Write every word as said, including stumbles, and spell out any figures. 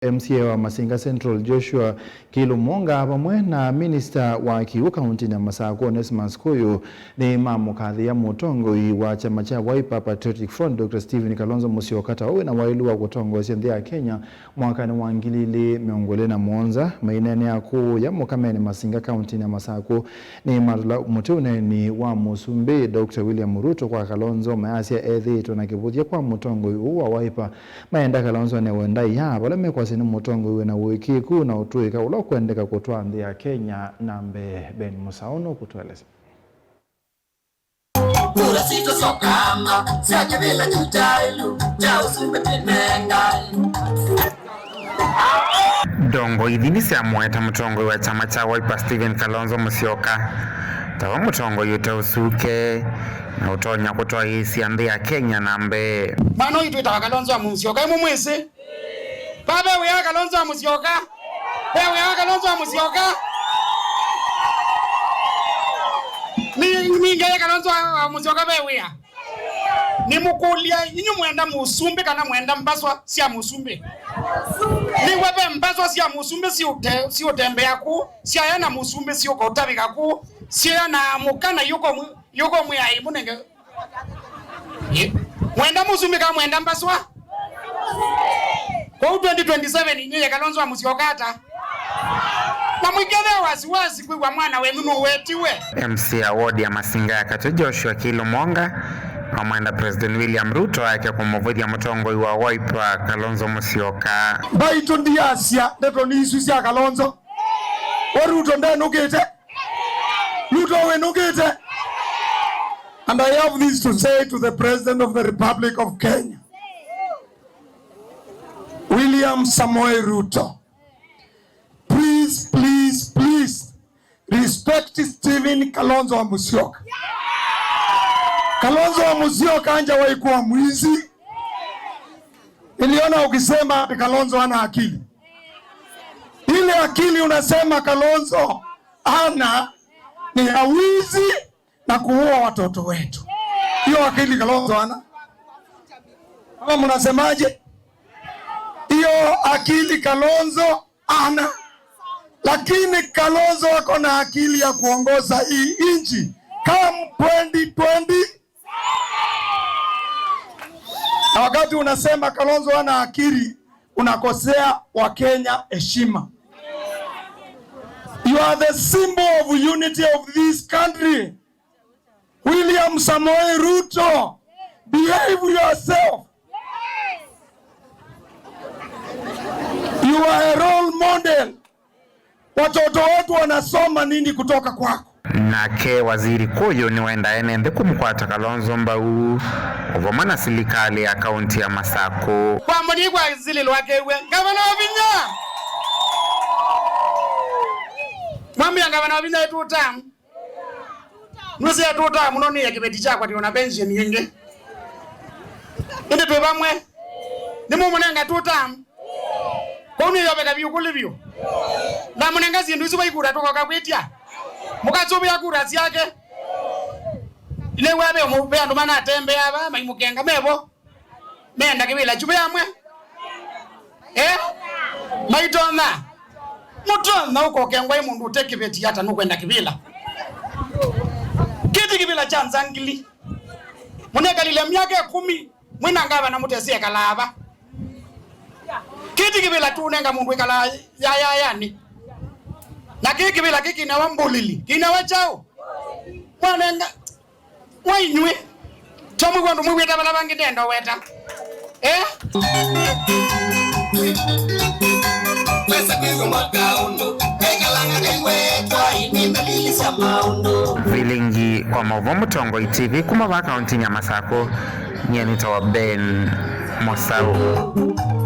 M C A wa Masinga Central Joshua Kiilu Mwonga vamwe na minista wa kĩw'ũ kauntinĩ ya Masakũ Onesmus Kuyu nĩmamũkathĩĩa mũtongoi wa kyama kya Wiper Patriotic Front Doctor Stephen Kalonzo Musyoka ta ũla wĩ na waĩlu wa kũtongoesya nthĩ ya Kenya mwakanĩ wa ngili ilĩ mĩongo ĩlĩ na mũonza, maineenea kũũ ya Mũkamenĩ Masinga kauntinĩ ya Masakũ. Nĩmatũla mũtĩ ũneeni wa Mũsumbĩ Doctor William Ruto kwa Kalonzo, mayasya ethĩĩtwe na kĩvũthya kwa mũtongoi ũũ wa Wiper. Maenda Kalonzo anewe ndaĩa vala mekwasya nĩ mũtongoi wĩ na ũĩkĩĩku na ũtũĩka ũla ũkwendeka kũtwaa nthĩ ya Kenya na mbee. Ben Mũsaũ nũkũtũelesya. Kura sitũ syokama sya kĩvĩla kyu kya ĩlu kya ũsumbĩ twĩnengae. Ndongoi ithi nĩsyamũete mũtongoi wa kyama kya Wiper Stephen Kalonzo Musyoka ta we mũtongoi ũte ũsuke na ũtonya kũtwaĩĩsya nthĩ ya Kenya na mbee. Mwana ũyũ twĩtawa Kalonzo wa Musyoka, ĩmwe mwĩsĩ? Vaa ve wĩa wa Kalonzo wa Musyoka? Ve wĩa wa Kalonzo wa Musyoka? Ni, ningeye Kalonzo wa, wa Musyoka ve wĩa. Nĩmũkũlya, inyu mwenda mũsumbĩ kana mwenda mbaswa sya mũsumbĩ? Nĩw'a ve mbaswa sya mũsumbĩ siũte-, siũtembea kũu, syaya na mũsumbĩ syũka ũtavĩka kũu, syaya na mũka na yũka ũmwĩ-, yũka ũmwĩa ĩ mũnenge. Ĩ, mwenda mũsumbĩ kana mwenda mbaswa? Kwoou twenty twenty-seven inyie Kalonzo wa Musyoka ata? Na mũikethĩa wasiwasi kwĩw'a mwana wenyu nũwetiwe. M C A wa ward ya Masinga ya Katĩ Joshua Kiilu Mwonga amwenda President William Ruto ake kũmũvũthya mũtongoi wa Wiper Kalonzo Musyoka. Mbaitũ ndiasya ndeto nĩ isu sya Kalonzo. We Ruto ndenũkĩte? Ruto wĩnũkĩte? And I have this to say to the President of the Republic of Kenya, William Samoei Ruto. Please, please, please respect Stephen Kalonzo wa Musyoka. Kalonzo wa Musyoka hajawahi kuwa mwizi. Niliona ukisema ati Kalonzo hana akili. Ile akili unasema Kalonzo hana ni ya wizi na kuua watoto wetu. Hiyo akili Kalonzo hana. Ama mnasemaje? Hiyo akili Kalonzo hana. Lakini Kalonzo ako na akili ya kuongoza hii nchi come twenty twenty. Na wakati unasema Kalonzo hana akili, unakosea Wakenya heshima. You are the symbol of unity of this country. William Samoei Ruto, behave yourself. You are a role model. Watoto wetu wanasoma nini kutoka kwako? Nake Waziri Kuyu nĩwendaa ene nthĩ kũmũkwata Kalonzo mbau o vamwe na silikalĩ ya kaunti ya Masakũ. Kwa mũnyi kwa zili lwakew'e, ngavana wa vinya. Mwambia ngavana wa vinya ĩtũta. Nũsĩ ĩtũta mũno nĩ ya kĩveti kyakwa tĩ ona pension yĩngĩ. Ĩndĩ twĩ vamwe. Nĩmũmũnenga two term. Kũu nĩyoveka vyũ kũlĩ vyũ. Namũnenga syĩndũ isu vaikura tũkoka kwĩtya. Mũkasũvĩa kura syake. Nĩw'a ve mũvea andũ manatembeaa vaa maimũkenga mevo. Meenda kĩvĩla kyuve amwe. Eh? Maitonya. Mũtonya ũkokengwa ĩ mũndũ ũte kĩveti ata nũkwenda kĩvĩla. Kĩti kĩvĩla kya nzangili. Mũnekalile myaka ĩkũmi. Mwĩna ngavana mũtesĩ ekalaa va? Kĩti kĩvĩla tũnenga mũndũ ĩkalaa yayayanĩ. Na kĩĩ kĩvĩla kĩkinawa mbũlili, kĩinawa kyaũ? Mwanenga, mwa inyw'ĩ. Twamwĩw'a ũndũ mwĩw'ĩta vala vangĩ ndenda ũweta. Eh? Wesa kwĩw'a mwaka ũndũ, ekalanga kaiwetwa ĩnĩ ndalili sya maũndũ. Vilingi wa maũvoo Mũtongoi T V kuma vaa kauntinĩ ya Masakũ, nyie nĩtawa Ben Mũsaũ.